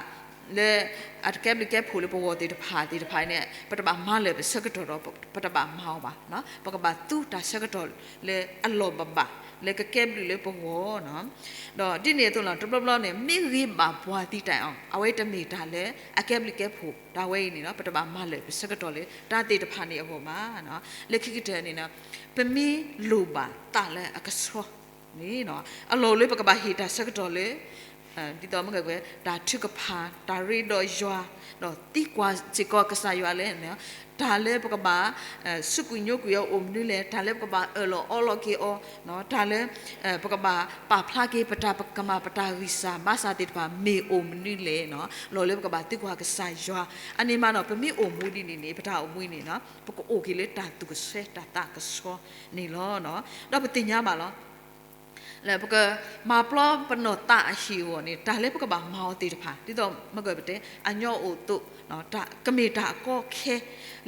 လၢ အတကဲဘျုးကဲဖှိၣ်လၢပဂီၢ်သ့ၣ်တဖၣ်သ့ၣ်တဖၣ်န့ၣ် ပတဘၣ်မၤလၢာ်ပဆၢကတီၢ်ဒီး ပတဘၣ်မၤအီၤဘၣ်. ပကဘၣ်သူတၢ်ဆၢကတီၢ်လၢအလီၢ်ဘၣ်ဘၣ် လၢကကဲဘျုးလၢပဂီၢ် ဒီးဒ်န့ၣ်အသိးလီၤ တဘျီဘျီန့ၣ် မ့ၢ်ဂ့ၤဘၣ်ပှၤသံတၢ်အီၤ အဝဲတမ့ၢ်တၢ်လၢအကဲဘျုးကဲဖှိၣ် တၢ်ဝဲအံၤန့ၣ် ပတဘၣ်မၤလၢာ်ပဆၢကတီၢ်လၢတၢ်သ့ၣ်တဖၣ်န့ၣ်အဂီၢ်ဘၣ်. လၢခံကတၢၢ်န့ၣ် ပမ့ၢ်လိၣ်ဘၣ်သးလၢအကဆှီန့ၣ် အလီၢ်အိၣ်လၢပကဘၣ်ဟ့ၣ်တၢ်ဆၢကတီၢ်လၢ ဒ်သိးမ့ၢ်ကွဲး တၢ်ထုကဖၣ် တၢ်ရ့ဒီးယွၤ ဒီးသံကွၢ်စ့ၢ်ကီးကစၢ်ယွၤလၢ တၢ်လၢပကဘၣ် စူးကွံာ်ညိကွံာ်အီၤအိၣ်မနုၤလဲၣ်, တၢ်လၢပကဘၣ်အၢၣ်လီၤအီလီၤက့ၤအီၤ, တၢ်လၢ ပကဘၣ်ပာ်ဖျါက့ၤပတၢ်ကမၣ်ပတၢ်ဂံၢ်စၢ်ဘါစၢ်သ့ၣ်တဖၣ်မ့ၢ်အိၣ်မနုၤလဲၣ်, လီၢ်လၢပကဘၣ်သံကွၢ်ကစၢ်ယွၤ, အန့ၣ်မးဒီး ပမ့ၢ်အိၣ်မူဒ်န့ၣ်န့ၣ် ပတၢ်အိၣ်မူအံၤန့ၣ် ပကအိၣ်က့ၤလၢတၢ်သူၣ်ကဆှဲတၢ်သးကဆှီန့ၣ်လီၤ. ဒီးပသ့ၣ်ညါဘၣ်လီၤ လၢပကမၤပျီပနီၢ်သးအဟံၣ်အဂီၢ်န့ၣ် တၢ်လၢပကဘၣ်မၤအီၤသ့ၣ်တဖၣ် ဒ်သိးမ့ၢ်ကွဲးပတဲ အညီအိၣ်သိး ကမ့ၢ်တၢ်အကီအခဲ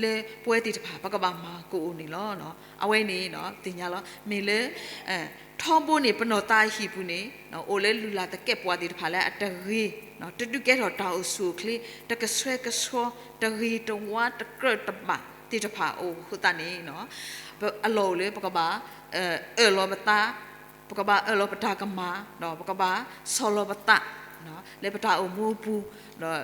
လၢပဝဲသ့ၣ်တဖၣ် ပကဘၣ်မၤကအိၣ်န့ၣ်လီၤ. အဝဲန့ၣ် သ့ၣ်ညါလီၤ မ့ၢ်လၢ ထီဘိန့ၣ် ပနီၢ်သးအဟံၣ်ပူၤန့ၣ် အိၣ်လၢလုၢ်လၢ်သကဲးပဝးသ့ၣ်တဖၣ်လၢအတဂ့ၤ, တဒုးကဲထီၣ်တၢ်အိၣ်ဆူၣ်အိၣ်ချ့, တကဆှဲကဆှီ, တဂ့ၤတဝါတကြၢးတဘၣ်သ့ၣ်တဖၣ်အအိၣ်အဃိသတးန့ၣ် အလီၢ်အိၣ်လၢပကဘၣ် အၢၣ်လီၤပသး, ပကဘၣ်အၢၣ်လီၤပတၢ်ကမၣ်, ဒီးပကဘၣ်ဆီၣ်လီၤပသး လၢပတၢ်အိၣ်မူအပူၤ,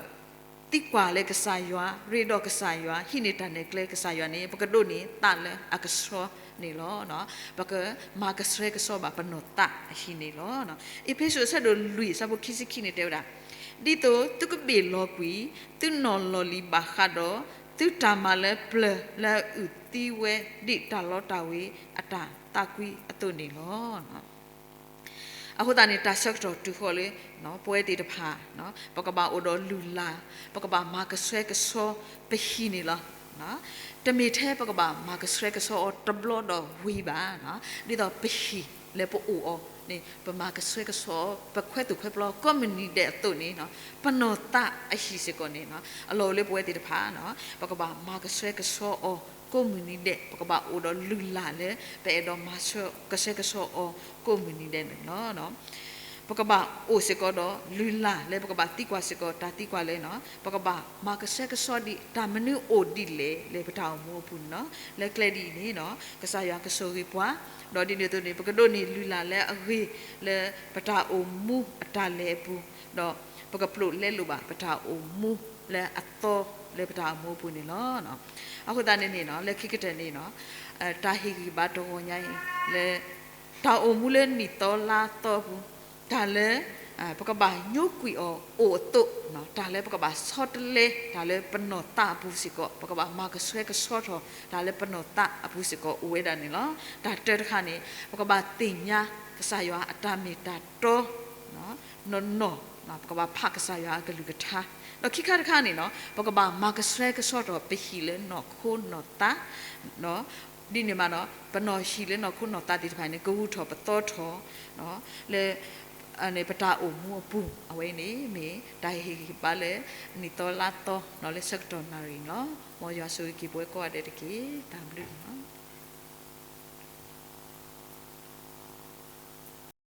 ဒီးသံကွၢ်လၢကစၢ်ယွၤ, ရ့ဒီးကစၢ်ယွၤ, ဟံးန့ၢ်တၢ်နဲၣ်ကျဲကစၢ်ယွၤန့ၣ် ပကဒိးန့ၢ်သးလၢအကဆှီန့ၣ်လီၤ. ပကမၤကဆှဲကဆှီဘၣ်ပနီၢ်သးအဟံၣ်န့ၣ်လီၤ. အ့းဖ့းစူး အဆၢဒိၣ်လွံၢ် အဆၢဖိခံဆံခံန့ၣ် တဲဝဲဒၣ်, ဒ်သိးသုကဘ့ၣ်လီၤကွံာ် သုနီၢ်လီၢ်လံၤဘၣ်ဃးဒီး သုတၢ်မၤလၢပျၢၤလၢအအုၣ်သံဝဲ ဒ်တၢ်လီတၢ်ဝ့ၤအတၢ်သးကွံအသိးန့ၣ်လီၤ. အဃိသတးန့ၣ် တၢ်ဆၢကတီၢ်တုၤဃီၤလၢ ပဝဲသ့ၣ်တဖၣ် ပကဘၣ်အိၣ်ဒီးလုၢ်လၢ်, ပကဘၣ်မၤကဆှဲကဆှီပဟံၣ်န့ၣ်လီၤ. တမ့ၢ်ထဲပကဘၣ်မၤကဆှဲကဆှီအီၤတဘျီဒီးဝံၤဘၣ်, ဒ်သိးပဟံၣ်လၢပအိၣ်အီၤန့ၣ် ပမၤကဆှဲကဆှီအီၤ ပခွဲးသူၣ်ခွဲးပျီကိးမုၢ်နံၤဒဲးအသိးန့ၣ် ပနီၢ်သးအဟံၣ်စ့ၢ်ကီးန့ၣ် အလီၢ်အိၣ်လၢပဝဲသ့ၣ်တဖၣ် ပကဘၣ်မၤကဆှဲကဆှီအီၤကိးမုၢ်နံၤဒဲး, ပကဘၣ်အိၣ်ဒီးလုၢ်လၢ်လၢ ပအဲၣ်ဒိးမၤကဆှဲကဆှီအီၤကိးမုၢ်နံၤဒဲးန့ၣ်လီၤ. ပကဘၣ်အိၣ်စ့ၢ်ကီးဒီးလုၢ်လၢ်လၢ ပကဘၣ်သံကွၢ်စ့ၢ်ကီးတၢ်သံကွၢ်လၢ ပကဘၣ်မၤကဆှဲကဆှီဒံး တၢ်မနုၤအိၣ်ဒ်လဲၣ်လၢပတၢ်အိၣ်မူအပူၤန့ၣ်လီၤ. လၢကျဲဒ်အံၤန့ၣ် ကစၢ်ယွၤကဆိၣ်ဂ့ၤပှၤ, ဒီးဒ်န့ၣ်အသိးန့ၣ် ပကဒိးန့ၢ်လုၢ်လၢ်လၢအဂ့ၤလၢပတၢ်အိၣ်မူအတၢ်လဲၤအပူၤ, ဒီး ပကပျိာ်လဲလိာ်ဘၣ် ပတၢ်အိၣ်မူလၢအသီလၢပတၢ်အိၣ်မူအပူၤန့ၣ်လီၤ. အဃိသတးန့ၣ်န့ၣ် လၢခံကတၢၢ်န့ၣ် တၢ်ဟ့ၣ်ဂံၢ်ဘါတဂီၤညါအံၤ လၢ တၢ်အိၣ်မူလၢနံၣ်သီလါသီအပူၤ, တၢ်လၢ ပကဘၣ်ညိကွံာ်အီၤအိၣ်အသိး, တၢ်လၢပကဘၣ်ဆီတလဲ တၢ်လၢပနီၢ်သးအပူၤစ့ၢ်ကီး, ပကဘၣ်မၤကဆှဲကဆှီထီၣ် တၢ်လၢပနီၢ်သးအပူၤစ့ၢ်ကီးအိၣ်ဝဲဒၣ်န့ၣ်လီၤ. တၢ်တၢတခါန့ၣ် ပကဘၣ်သ့ၣ်ညါကစၢ်ယွၤအတၢ်မ့ၢ်တၢ်တီ နီၢ်နီၢ်, ပကဘၣ်ဖးကစၢ်ယွၤအကလုၢ်ကထါ, ဒီးခံခါတခါန့ၣ် ပကဘၣ်မၤကဆှဲကဆှီထီၣ်ပဟံၣ်လၢနီၢ်ခိနီၢ်သး ဒ်န့ၣ်မး ပနီၢ်ဟံၣ်လၢနီၢ်ခိနီၢ်သးသ့ၣ်တဖၣ်န့ၣ် ကဂုၤထီၣ်ပသီထီၣ် လၢ ပတၢ်အိၣ်မူအပူၤ, အဝဲအံၤန့ၣ်မ့ၢ်တၢ်ဟ့ၣ်ဂံၢ်ဟ့ၣ်ဘါလၢ နံၣ်သီလါသီ လၢဆၢကတီၢ်နၣ်ရံၣ်န့ၣ်လီၤ. မ်ယွၤဆိၣ်ဂ့ၤက့ၤပဝဲကိးဂၤဒဲးတက့ၢ်. တၢ်ဘျုးလီၤ.